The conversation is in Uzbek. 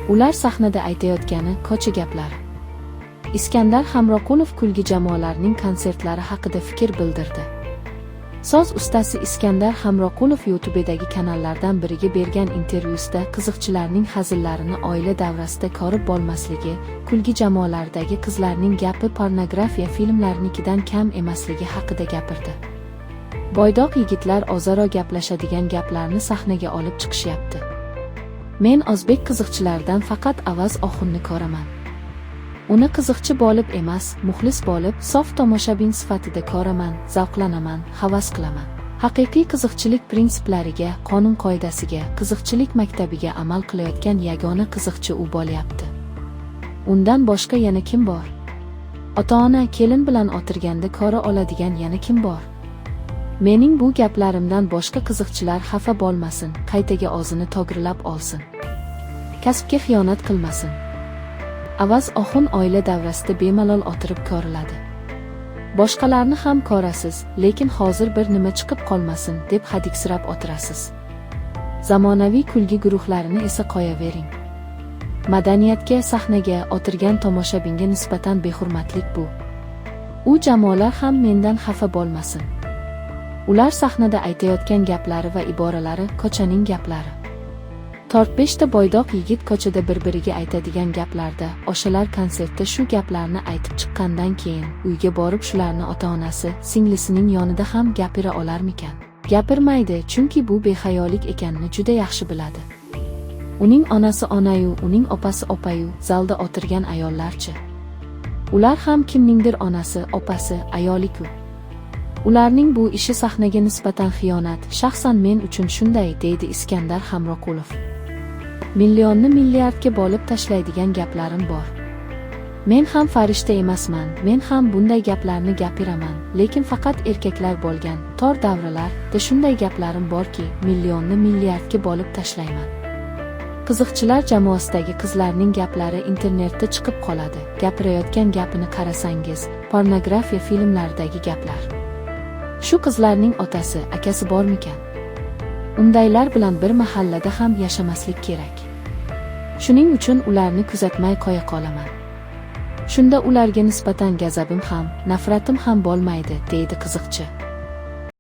Ular sahnada aytayotgani ko'cha gaplari. Iskandar Hamroqulov kulgi jamoalarining konsertlari haqida fikr bildirdi. Soz ustasi Iskandar Hamroqulov YouTube'dagi kanallardan biriga bergan intervyusida qiziqchilarning hazillarini oila davrasida ko'rib bo'lmasligi, kulgi jamoalaridagi qizlarning gapi pornografiya filmlarinikidan kam emasligi haqida gapirdi. Boydoq yigitlar o'zaro gaplashadigan gaplarni sahnaga olib chiqishyapti. Men o'zbek qiziqchilaridan faqat Avaz Oxunni ko'raman. Uni qiziqchi bo'lib emas, muxlis bo'lib, sof tomoshabin sifatida ko'raman, zavqlanaman, havas qilaman. Haqiqiy qiziqchilik prinsiplariga, qonun-qoidasiga, qiziqchilik maktabiga amal qilayotgan yagona qiziqchi u bo'lyapti. Undan boshqa yana kim bor? Ota-ona, kelin bilan o'tirganda ko'ra oladigan yana kim bor? Mening bu gaplarimdan boshqa qiziqchilar xafa bo'lmasin, qaytaga o'zini to'g'rilab olsin. Kasbga xiyonat qilmasin. Avaz Oxun oila davrasida bemalol o'tirib ko'riladi. Boshqalarni ham ko'rasiz, lekin hozir bir nima chiqib qolmasin deb hadiksirab o'tirasiz. Zamonaviy kulgi guruhlarini esa qo'yavering. Madaniyatga, sahnaga, o'tirgan tomoshabinga nisbatan behurmatlik bu. U jamoalar ham mendan xafa bo'lmasin. Ular sahnada aytayotgan gaplari va iboralari ko'chaning gaplari. 4-5 ta boydoq yigit ko'chada bir-biriga aytadigan gaplarda, o'shalar konsertda shu gaplarni aytib chiqqandan keyin uyga borib shularni ota-onasi, singlisining yonida ham gapira olarmikan? Gapirmaydi, chunki bu behayolik ekanini juda yaxshi biladi. Uning onasi onayu, uning opasi opayu, zalda o'tirgan ayollarchi. Ular ham kimningdir onasi, opasi, ayoli-ku. Ularning bu ishi sahnaga nisbatan xiyonat, shaxsan men uchun shunday, deydi Iskandar Hamroqulov. Millionni milliardga bo'lib tashlaydigan gaplarim bor. Men ham farishta emasman, men ham bunday gaplarni gapiraman, lekin faqat erkaklar bo'lgan tor davralarda shunday gaplarim borki, millionni milliardga bo'lib tashlayman. Qiziqchilar jamoasidagi qizlarning gaplari internetda chiqib qoladi. Gapirayotgan gapini qarasangiz, pornografiya filmlaridagi gaplar. Shu qizlarning otasi, akasi bormikan? Undaylar bilan bir mahallada ham yashamaslik kerak. Shuning uchun ularni kuzatmay qo'ya qolaman. Shunda ularga nisbatan g'azabim ham, nafratim ham bo'lmaydi, deydi qiziqchi.